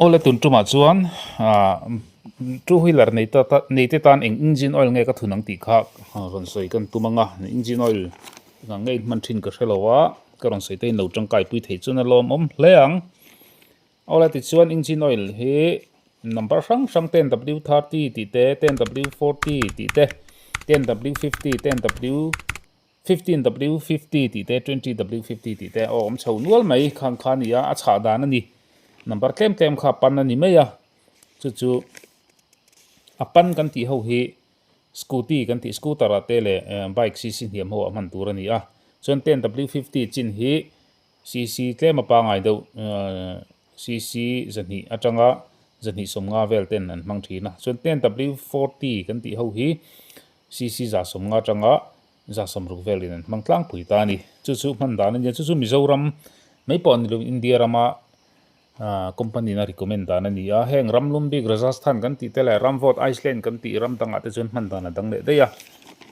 Awle tun tumah chuan ah two wheeler nei ta ta nei te tan eng engine oil nge ka thun ang tih kha rawn sawi kan tum ang a engine oil engah nge in hman thin ka hre lo a ka rawn sawi te in lo tangkai pui thei chuan a lawmawm hle ang. Awle tichuan engine oil hi number hrang hrang ten W 30 tih te ten W 40 tih te ten W 50 ten W 15W50 tih te, 20W50 tih te a awm chho nual mai khang kha a ni a, a chhah dan a ni. Number tlem tlem kha a pan a ni mai a, chu chu a pan kan tih ho hi scooty kan tih scooter ah te leh bike cc hniam ho ah hman tur a ni a. Chuan 10W50 chin hi cc tlem a pangai deuh cc zahnih atanga zahnih sawmnga vel ten an hmang thin a. Chuan 10W40 kan tih ho hi cc za sawmnga atanga 160 velin an hmang tlangpui ta a ni. Chu chu hman dan a nia, chu chu Mizoram mai pawh a ni lo, India rama company in a recommend dan a ni a. Heng ram lum bik Rajasthan kan tih te leh ram vawt Iceland kan tih ram dangah te chuan hman dan a dang leh daih a,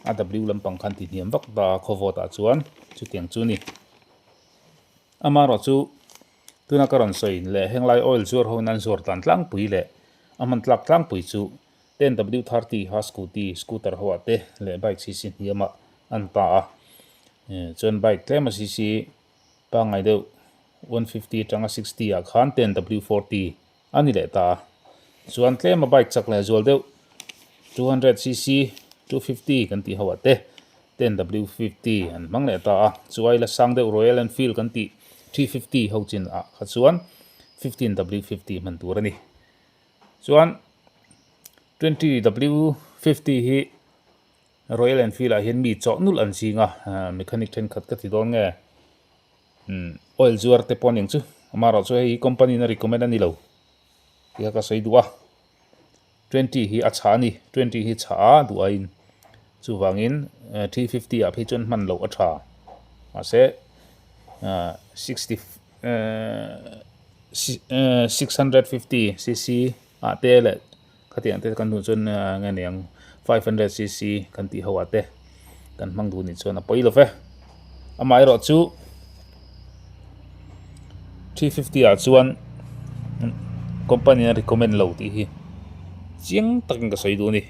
a W lampang khan ti hniam vak ta a khaw vawtah chuan chutiang chu a ni. Amaherawhchu tuna ka rawn sawi leh henglai oil zuar ho in an zuar dan tlangpui leh a hman tlak tlangpui chu 10W30 kha scooty, scooter ho ah te leh bike cc hniam ah an ta a, chuan bike tlem a cc pangngai deuh 150 atanga 60 ah khan 10W40 a ni leh ta a, chuan tlem a bike chak leh zual deuh 200cc, 250 kan tih ho ah te 10W50 an hmang leh ta a, chuai la sang deuh Royal Enfield kan tih 350 ho chin ah kha chuan 15W50 hman tur a ni. Chuan 20W50 hi Royal Enfield ah hian mi chawh nulh an ching a, mechanic thenkhat ka ti dawn nge oil zuar te pawh a ning chu amaherawh chu hei hi company in a recommend a ni lo tih kha ka sawi duh a, 20 hi a chhah a ni, 20 hi chhah a duh aiin chuvangin 350 ah phei chuan hman loh a tha mahse 60 650 cc ah te leh khatiang te kan duh chuan nge ni ang 500 cc kan tih ho ah te kan hmang duh nih chuan a pawi lo ve amaherawh chu 350 ah chuan company a recommend lo tih hi chiang takin ka sawi duh a ni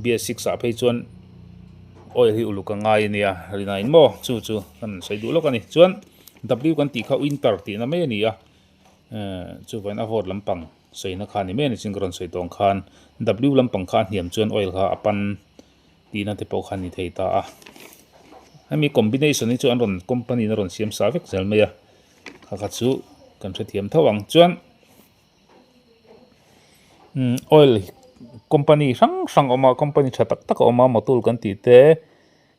BS6 ah phei chuan oil hi uluk a ngai a nia rinaiin maw chu chu kan sawi duh lawk a ni chuan. W kan tih kha winter tihna mai a ni a, chuvangin a vawt lampang sawina kha a ni mai a ni chin ka rawn sawi tawng khan W lampang kha a hniam chuan oil kha a pan tihna te pawh kha a ni thei ta a, hemi combination hi chu an rawn company in a rawn siam sa vek zel mai a, kha kha chu kan hrethiam tho ang chuan oil company hrang hrang a awm a company tha tak tak a awm a motul kan tih te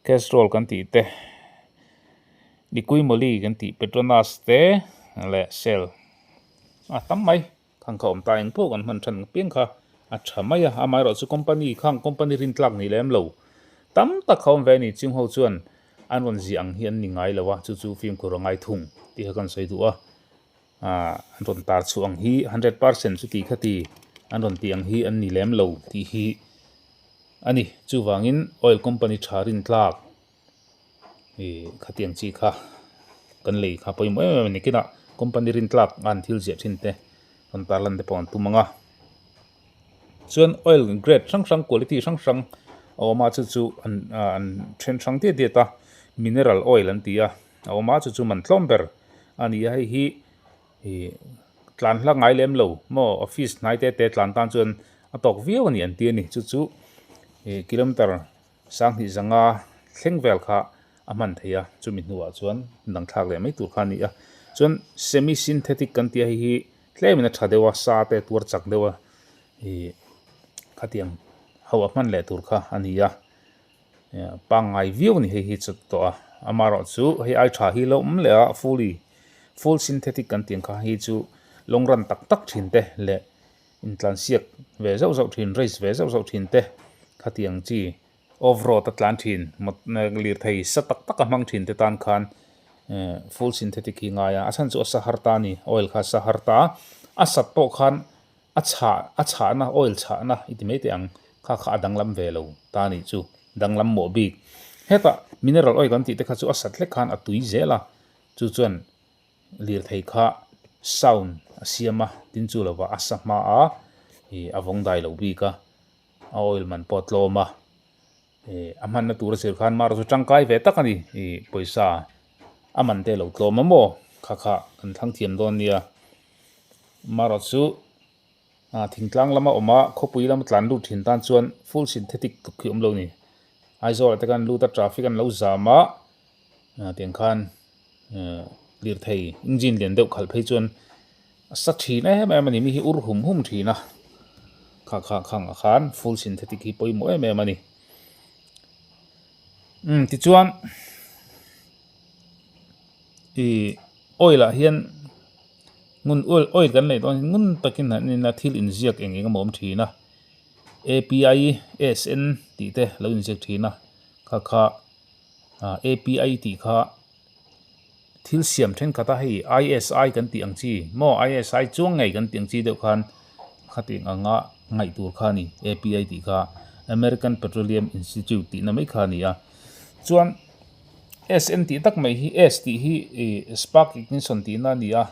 castrol kan tih te. Liqui-Moly kan tih Petronas te leh Shell a tam mai khang kha awm ta eng pawh kan hman than piang kha a tha mai a amaherawhchu company khang company rin tlak ni lem lo tam tak kha awm ve a ni chung ho chuan an rawn ziah ang hi an ni ngai lo a chu chu fimkhur a ngai thung tih kha kan sawi duh a ah an rawn tar chhuah ang hi 100% chuti khati an rawn tih ang hi an ni lem lo tih hi a ni chuvangin oil company tha rin tlak. Ih khatiang chi kha kan lei kha pawimawh em em a ni kinah company rin tlak a an thil ziah thin te rawn tar lan te pawh an tum ang a chuan oil grade hrang hrang quality hrang hrang a awm a chu chu an ah an then hrang diat diat a mineral oil an ti a a awm a chu chu man tlawm ber a ni a hei hi ih tlan hla ngai lem lo maw office hnai te te tlan tan chuan a tawk viau a ni an ti a ni chu chu ih kilometer Sanghnih zanga thleng vel kha a hman thei a, chumi hnuah chuan dang thlak leh mai tur kha a ni a. Chuan semi synthetic kan tih a hei hi tlemin a tha deuh a, sa te tuar chak deuh a ih khatiang ho a hman leh tur kha a ni a. Pangngai viau a ni hei hi chu tawh a, amaherawhchu hei ai tha hi lo awm leh a fully full synthetic kan tih ang kha hei chu long run tak tak thin te leh Intlansiak ve zauh zauh thin, race ve zauh zauh thin te khatiang chi off road a tlan thin lirthei sa tak tak a hmang thin te tan khan full synthetic hi ngai a, a chhan chu a sa har ta a ni, oil kha a sa har ta a, a sat pawh khan a chhah a chhahna oil chhahna i ti mai teh ang kha kha a danglam ve lo ta a nih chu, danglam mawh bik. Hetah mineral oil kan tih te kha chu a sat hlek khan a tui zel a, chu chuan lirthei kha sound a siam a tin chu lovah a sa hma a ih a vawng dai lo bik a a oil man pawh a tlawm a ih a hmanna tur a zir khan marawh chu tangkai ve tak a ni ih pawisa a man te a lo tlawm a maw kha kha kan thlang thiam dawn nia marawh chu ah thingtlang lama awm a khawpui lama tlan lut thin tan chuan full synthetic tluk hi a awm lo a ni Aizawl ah te khan lut a traffic an lo zam a ah tiang khan eh lirthei engine lian deuh khalh phei chuan a sa thin em em a ni mi hi ur hum hum thin a kha kha khang ah khan full synthetic hi pawimawh em em a ni umm tichuan ih oil ah hian ngun oil oil kan neih dawn hian ngun takin han en ila thil inziak eng eng emaw a awm thin a A_P_I S_N tih te lo inziak thin a kha kha ah A_P_I tih kha thil siam thenkhat a hei I_S_I kan tih ang chi maw I_S_I chuang ngei kan tih ang chi deuh khan khatiang anga ngaih tur kha a ni A_P_I tih kha American Petroleum Institute tihna mai kha a ni a chuan S_N tih tak mai hi S tih hi ih spark ignition tihna a ni a.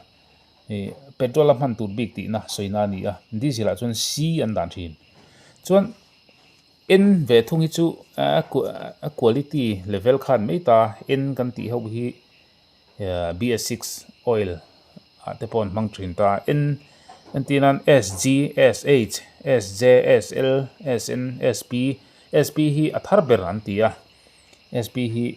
Ih petrol a hman tur bik tihna sawina a ni a diesel ah chuan C an dan thin chuan N ve thung hi chu a quality level khan mai ta N kan tih ho hi B_S six oil ah te pawh an hmang thin ta N entir nan S G S H S J S L S N S P S P hi a thar ber an ti a S P hi.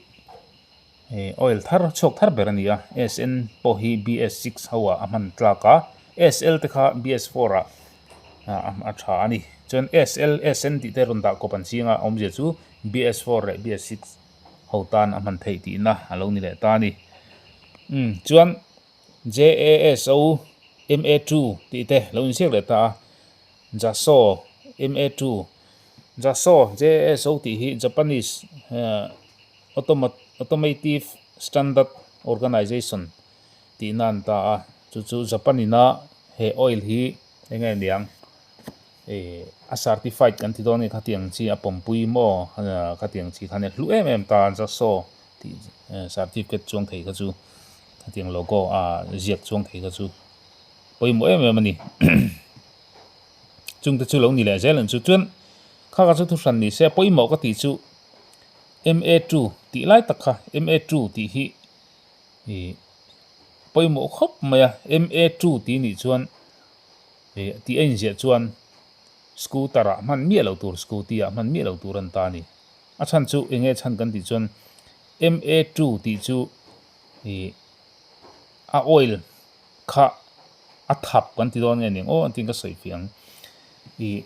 Ih oil thar chhuak thar ber a ni a S_N pawh hi B_S six ho ah a hman tlak a S_L te kha B_S four ah a tha a ni chuan S_L S_N tih te rawn dah kawp an ching a awmzia chu B_S four leh B_S six ho tan a hman theih tihna a lo ni leh ta a ni umm chuan J_A_S_O M_A two tih te lo inziak leh ta a Jaso M_A two Jaso J_A_S_O tih hi Japanese ehh. Automotive Standard Organization tihna an ta a, chu chu Japan ina he oil hi eng nge niang ih a certified kan ti dawn nge khatiang chi a pawmpui maw khatiang chi khan a hlu em em ta a Jaso tih certificate chuang thei kha chu khatiang logo ah ziak chuang thei kha chu pawimawh em em a ni chungte chu lo ni leh zel ang chu chuan kha kha chu thuhran ni se pawimawh ka tih chu. MA two tih lai tak kha MA two tih hi ih pawimawh khawp mai a MA two tih nih chuan ih tih a inziah chuan scooter ah hman miah loh tur scooty ah hman miah loh tur a ni ta a ni a chhan chu eng nge chhan kan tih chuan MA two tih chu ih a oil kha a thap kan ti dawn nge ni ang aw an tiin ka sawi fiah ang ih.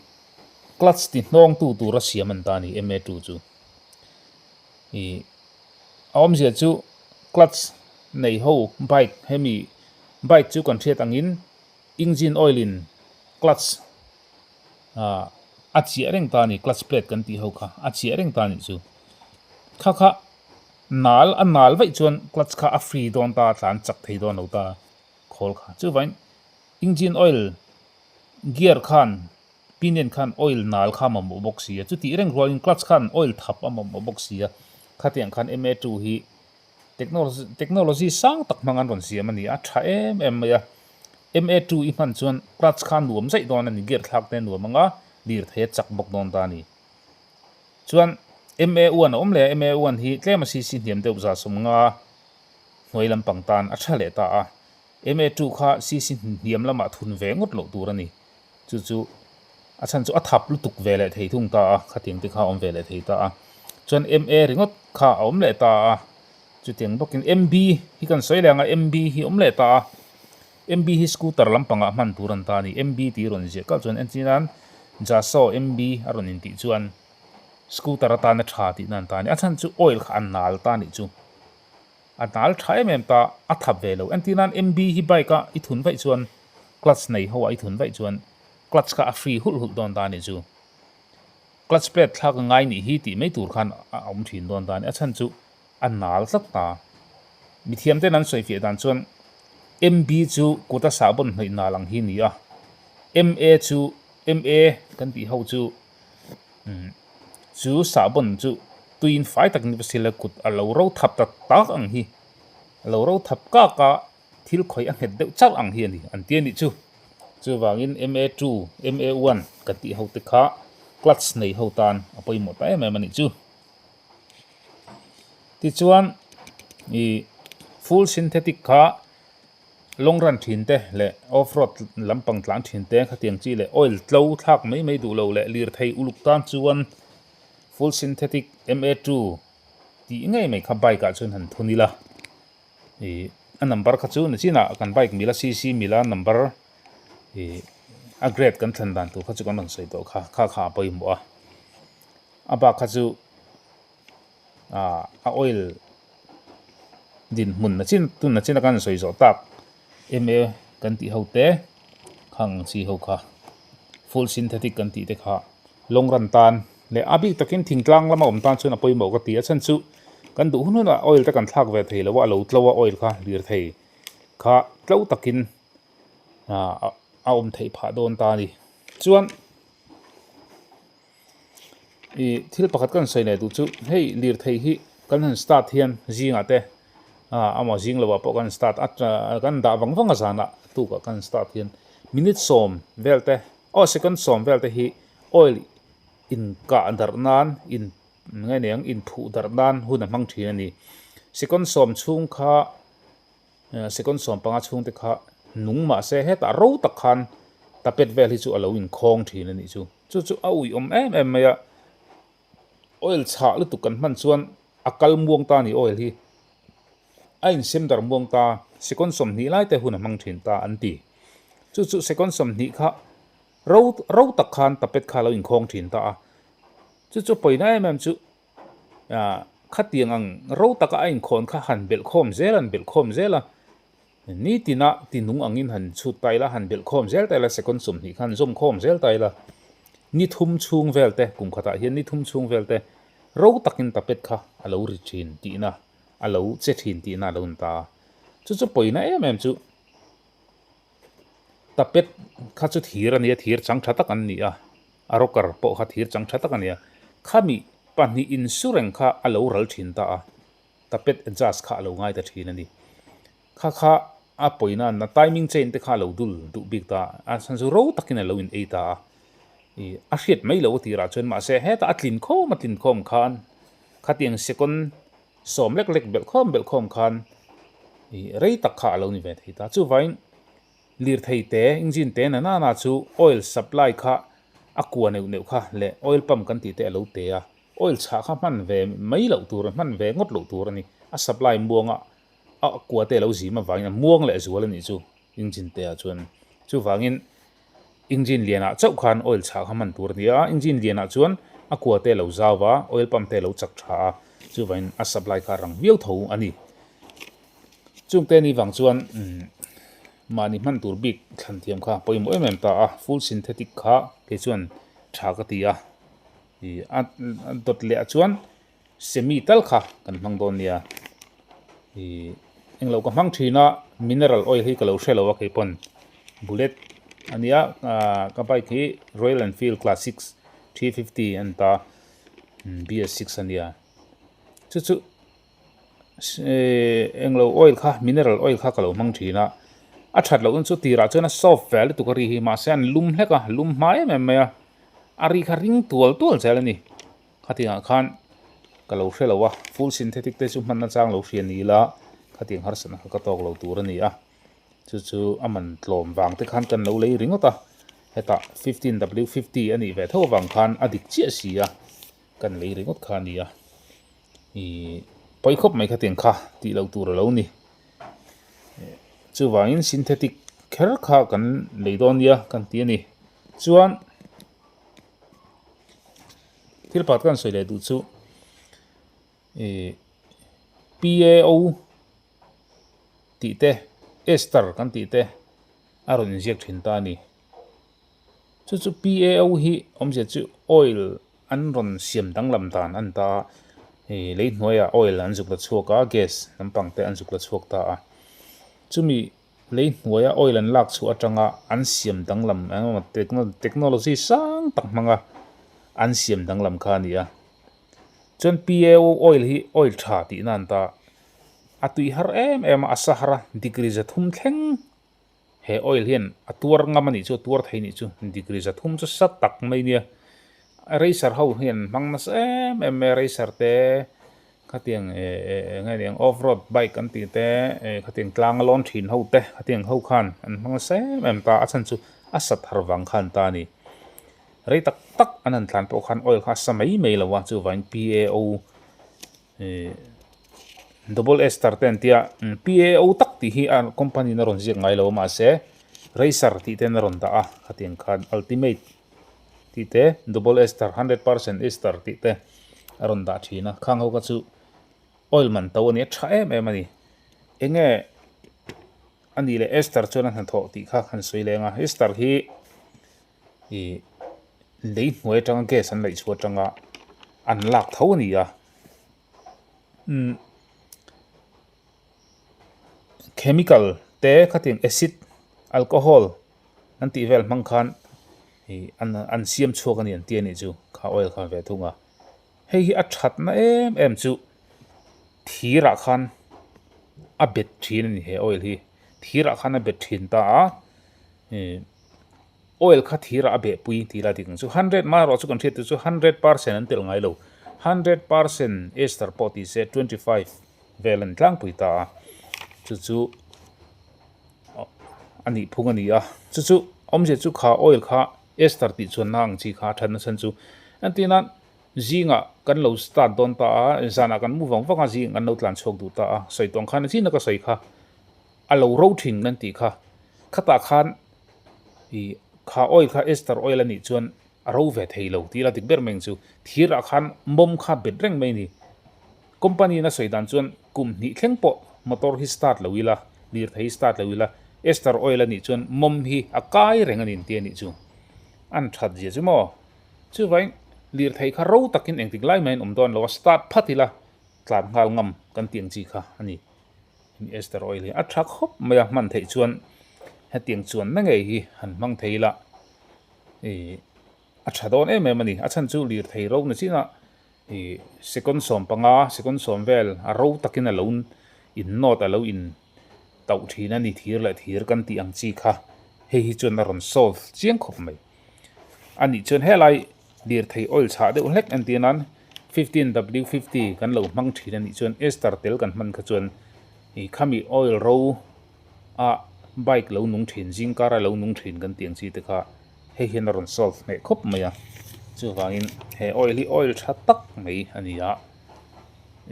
Clutch ti hnawngtu tura siam an ta a ni MA two chu. Ih a awmzia chu clutch nei ho bike hemi bike chu kan hriat angin engine oil in clutch ah a chiah reng ta a ni clutch plate kan tih ho kha a chiah reng ta a nih chu. Kha kha nal a nal vaih chuan clutch kha a free dawn ta a tlan chak thei dawn lo ta khawl kha chuvangin engine oil Gear khan pinion khan oil nal kha a mamawh bawk si a, chutih reng rualin clutch khan oil thap a mamawh bawk si a, khatiang khan MA two hi technology sang tak hmang an rawn siam a ni a, tha em em mai a, MA two i hman chuan clutch kha a nuam zaih dawn a ni, gear thlak te a nuam ang a, lirthei a chak bawk dawn ta a ni. Chuan MA one a awm leh a, MA one hi tlem a cc hniam deuh 150 hnuai lampang tan a tha leh ta a. MA two kha cc hniam lamah thun ve ngawt loh tur a ni. Chu chu a chhan chu a thap lutuk ve leh thei thung ta a, khatiang te kha a awm ve leh thei ta a. Chuan MA ringawt kha a awm leh ta a, chutiang bawkin MB hi kan sawi leh ang a, MB hi a awm leh ta a. MB hi scooter lampangah hman tur a ni ta a ni. MB tih a rawn ziah kalh chuan entir nan Jaso MB a rawn intih chuan scooter atana tha tihna a ni ta a ni. A chhan chu oil kha a nal ta a nih chu. A hnal tha em em ta, a thap ve lo. Entir nan MB hi bike a i thun vaih chuan clutch nei ho ah i thun vaih chuan clutch kha a free hulh hulh dawn ta a nih chu. Clutch plate thlak a ngai nih hi tih mai tur khan a awm thin dawn ta a ni. A chhan chu a nal tlat ta. Mithiam ten an sawi fiah dan chuan MB chu kut a sahbawn hnawih nal ang hi a ni a, MA chu MA kan tih ho chu Umm chu sahbawn chu tuiin fai tak ni pasila kut a lo ro thap tak tak ang hi a lo ro thap kak a thil khawih a nghet deuh chauh ang hi a ni an ti a nih chu. Chuvangin MA2, MA1 kan tih ho te kha clutch nei ho tan a pawimawh ta em em a nih chu. Tichuan ih full synthetic kha long run thin te leh off road lampang tlan thin te khatiang chi leh oil tlo thlak mai mai duh lo leh lirthei uluk tan chuan full synthetic MA2 tih ngei mai kha bike ah chuan han thun ila. Ih a number kha chu nichinah kan bike mila cc mila number ih a grade kan thlan dan tur kha chu kan rawn sawi tawh kha kha kha a pawimawh a a bak kha chu ah a oil dinhmun nachin tun nachin a kan sawi zawh tak ma kan tih ho te khang ang chi ho kha full synthetic kan tih te kha long run tan leh a bik takin thingtlang lama awm tan chuan a pawimawh ka ti a chhan chu kan duh hun hunah oil te kan thlak ve thei lo a a lo tlo a oil kha lirthei kha tlo takin ah a awm theih phah dawn ta a ni chuan ih thil pakhat ka rawn sawi leh duh chu hei lirthei hi kan han start hian zingah te ah amaw zing lovah pawh kan start a kan dah vang vang a zanah tukah kan start hian minute sawm vel te aw second sawm vel te hi oil inkah darh nan in nge niang inphuh darh nan hun a hmang thin a ni second sawm chhung kha Second 15 chhungte kha nung mah se hetah ro tak khan tapet vel hi chu a lo inkhawng thin a nih chu. Chu chu a uiawm em em mai a, oil chhah lutuk kan hman chuan a kal muang ta a ni oil hi a insem dar muang ta second 20 lai te hun a hmang thin ta an ti. Chu chu second 20 kha ro ro tak khan tapet kha a lo inkhawng thin ta a, chu chu pawina em em chu Khatiang ang ro taka a inkhawn kha han belhkhawm zel a, han belhkhawm zel a, nitina tinung angin han chhut ta ila, han belhkhawm zel ta ila, second 20 kha han zawm khawm zel ta ila, ni thum chhung vel te, kum khatah hian ni thum chhung vel te ro takin tapet kha a lo ri thin tihna, a lo che thin tihna a lo ni ta a. Chu chu pawina em em chu tapet kha chu thir a nia, thir chang tha tak an ni a. A rocker pawh kha thir chang tha tak a nia. Khami pahnih insu reng kha a lo ral thin ta a, tapet adjust kha a lo ngai ta thin a ni. Kha kha a pawina na timing chain te kha a lo dul duh bik ta a, a chhan chu ro takin a lo in ei ta a. Ih a hriat mai lo a tirah chuan mahse hetah a tlin khawm a tlin khawm khan khatiang second sawm lek lek belh khawm belh khawm khan ih rei tak kha a lo ni ve thei ta. Chuvangin Lirthei te, engine te na nana chu oil supply kha a kua neuh neuh kha leh oil pump kan tih te a lo te a, oil chhah kha hman ve mai loh tur, hman ve ngawt loh tur a ni. A supply muanga a kua te a lo zim avangin a muang leh zual a nih chu engine te ah chuan. Chuvangin engine lianah chauh khan oil chhah kha hman tur a ni a, engine lianah chuan a kua te a lo zau va, oil pump te a lo chak tha a, chuvangin a supply kha a rang viau tho a ni. Chungte ni vang chuan mahni hman tur bik thlan thiam kha pawimawh em em ta a, full synthetic kha kei chuan tha ka ti a, ih a dawt leh ah chuan semi tal kha kan hmang dawn nia, ih englo ka hmang thin a mineral oil hi ka lo hre lo a kei pawn bullet a nia ah ka bike hi Royal Enfield Classic 350 a ni ta BS6 a nia chu chu. Englo oil kha mineral oil kha ka lo hmang thin a, a that loh na chu tirah chuan a soft ve lutuk a ri hi mahse an lum hlek a lum hma em em mai a, a ri kha ring tual tual zel a ni khatiangah khan ka lo hre lo a full synthetic te chu hman nachang lo hria ni ila khatiang harsatna kha ka tawk lo tur a ni a, chu chu a man tlawm vang te khan kan lo lei ringawt a hetah 15 w 50 a nih ve tho avang khan a dik chiah si a kan lei ringawt kha a ni a. Ih pawi khawp mai khatiang kha tih loh tur a lo ni. Chuvangin synthetic kher kha kan lei dawn nia kan ti a ni. Chuan thil pakhat ka han sawi leh duh chu ih PAO tih te ester kan tih te a rawn inziak thin ta a ni. Chu chu PAO hi awmzia chu oil an rawn siam danglam dan a ni ta a, ih lei hnuaiah oil an zuk la chhuak a gas lampang te an zuk la chhuak ta a, chumi lei hnuaia oil an lak chhuah atanga an siam danglam eng emaw technology sang tak hmanga an siam danglam kha a ni a, chuan PAO oil hi oil tha tihna a ni ta a. A tui har em em a, a sa har a, degree 300 thleng he oil hian a tuar ngam a nih chu, a tuar thei nih chu, degree 300 chu sa tak mai nia. Racer ho hian an hmang nasa em em mai a, racer te khatiang eh eh eng nge niang off road bike an tih te eh khatiang tlang a lawn thin ho te khatiang ho khan an hmang nasa em em ta a chhan chu a sat har vang khan ta a ni. Rei tak tak an han tlan pawh khan oil kha a sa mai mai lo a chuvangin PAO eh double ester te an tia PAO tak tih hi a company in a rawn ziak ngai lo a mahse racer tih ten a rawn dah a khatiang khan ultimate tih te double ester 100% ester tih te a rawn dah thin a khang ho kha chu oil man to a ni a tha em em a ni enge a nih leh ester chuan a hnathawh tih kha han sawi leng a ester hi ih lei hnuai atanga gas an laih chhuah atanga an lak tho a ni a umm chemical te khatiang acid alcohol an tih vel hmang khan ih an an siam chhuak a ni an ti a nih chu kha oil kha ve thung a hei hi a thatna em em chu thir ah khan a bet thin a ni he oil hi thir ah khan a bet thin ta a ih. Oil kha thirah a behpui tih la dik ang chu. 100 mah erawh chu kan hriat tur chu 100% an telh ngai lo. 100% ester pawh ti se 25 vel an tlangpui ta a. Chu chu a nih phung a ni a. Chu chu awmzia chu kha oil kha ester tih chuanna ang chi kha a thatna chhan chu entir nan zingah kan lo start dawn ta a, zanah kan mu vang vang a, zingah kan lo tlan chhuak duh ta a. Sawi tawng khan a chin a ka sawi kha. A lo ro thin kan tih kha, khatah khan ih kha oil kha ester oil a nih chuan a ro ve thei lo tih la dik ber mai ang chu. Thirah khan mawm kha bet reng mai a ni. Company in a sawi dan chuan kum hnih thleng pawh motor hi start lo ila, lirthei hi start lo ila, ester oil a nih chuan mawm hi a kai reng a ni inti a nih chu. An that zia chu maw? Chuvangin lirthei kha ro takin engtik lai mahin awm dawn lo a, start phat ila tlan nghal ngam kan tih ang chi kha a ni. Ester oil hi a tha khawp mai a hman theih chuan hetiang chuan na ngei hi han hmang thei ila ih a tha dawn em em a ni a chhan chu lirthei ro ni chin a ih second 15 second 10 vel a ro takin a lo in nawt a lo in tauh thin a ni thir leh thir kan tih ang chi kha hei hi chuan a rawn solve chiang khawp mai a nih chuan helai Lirthei oil chhah deuh hlek entir nan 15W50 kan lo hmang thin a nih chuan ester tel kan hman kha chuan ih khami oil ro a bike lo nung thin zing kara lo nung thin kan tih ang chi te kha hei hian a rawn solve hneh khawp mai a chuvangin he oil hi oil tha tak mai a ni a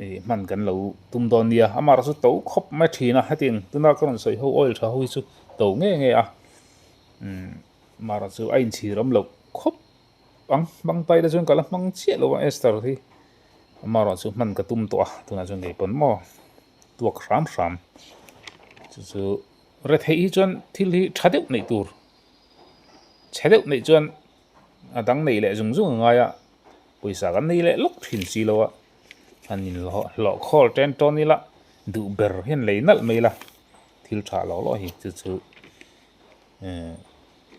ih hman kan lo tum dawn nia amaherawhchu to khawp mai thin a hetiang tuna ka rawn sawi ho oil tha ho hi chu to nge nge a umm amaherawhchu a inchhir awm loh khawp. Ang hmang ta ila chuan ka la hmang chiah lo a Esther hi amaherawh chu hman ka tum tawh a tunah chuan kei pawn maw tuak hram hram chu chu retheih hi chuan thil hi tha deuh neih tur chhe deuh neih chuan a dang neih leh zung zung a ngai a pawisa kan nei leh lawk thin si lo a han in hlawh khawl ṭen ṭawn ila duh ber hian lei nalh mai ila thil tha lawh lawh hi chu chu.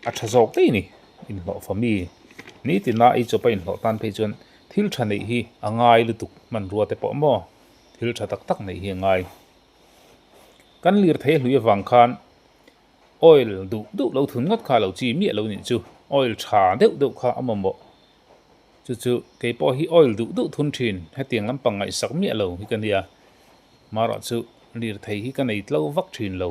A tha zawk daih a ni inhlawhfa mi nitin a ei chawp a inhlawh tan phei chuan thil tha neih hi a ngai lutuk hmanrua te pawh maw thil tha tak tak neih hi a ngai kan lirthei hlui avang khan oil duh duh lo thun ngawt kha a lo chi miah lo nih chu oil tha deuh deuh kha a mamawh chu chu kei pawh hi oil duh duh thun thin hetiang lampang ngaihsak miah lo hi ka nia marawh chu lirthei hi ka nei tlo vak thin lo.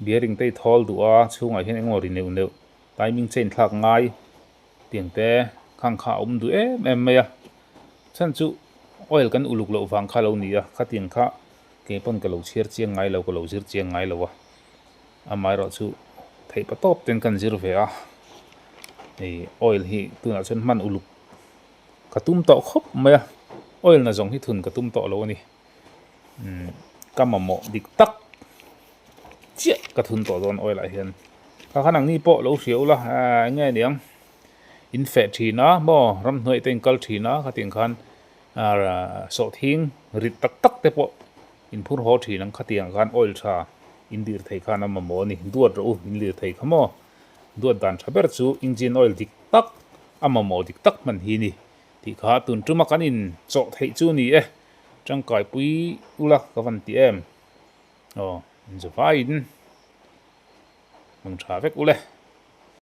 Bearing te i thawl duh a chhungah hian engemaw ri neuh neuh timing chain thlak ngai tiang te khang kha a awm duh em em mai a chhan chu oil kan uluk loh vang kha lo ni a khatiang kha kei pawn ka lo chhiar chiang ngai lo ka lo zir chiang ngai lo a amaherawh chu theih pa tawp ten kan zir ve a hei oil hi tunah chuan hman uluk ka tum tawh khawp mai a oil na zawng hi thun ka tum tawh lo a ni. Umm ka mamawh dik tak chiah ka thun tawh dawn oil ah hian kha khan ang ni pawh lo hria ula ahh eng nge niang in feh thin a maw ramhnuai te in kal thin a khatiang khan ahh sawhthing rit tak tak te pawh in phur haw thin ang khatiang khan oil tha in dir thei khan a mamawh a ni duat rawh u in lir thei kha maw duat dan tha ber chu engine oil dik tak a mamawh dik tak hman hi a ni tih kha tun tuma kan in chawh theih chu a ni e. Tangkaipui ula ka van ti em. Aw, inzavaiin hmang tha vek ule.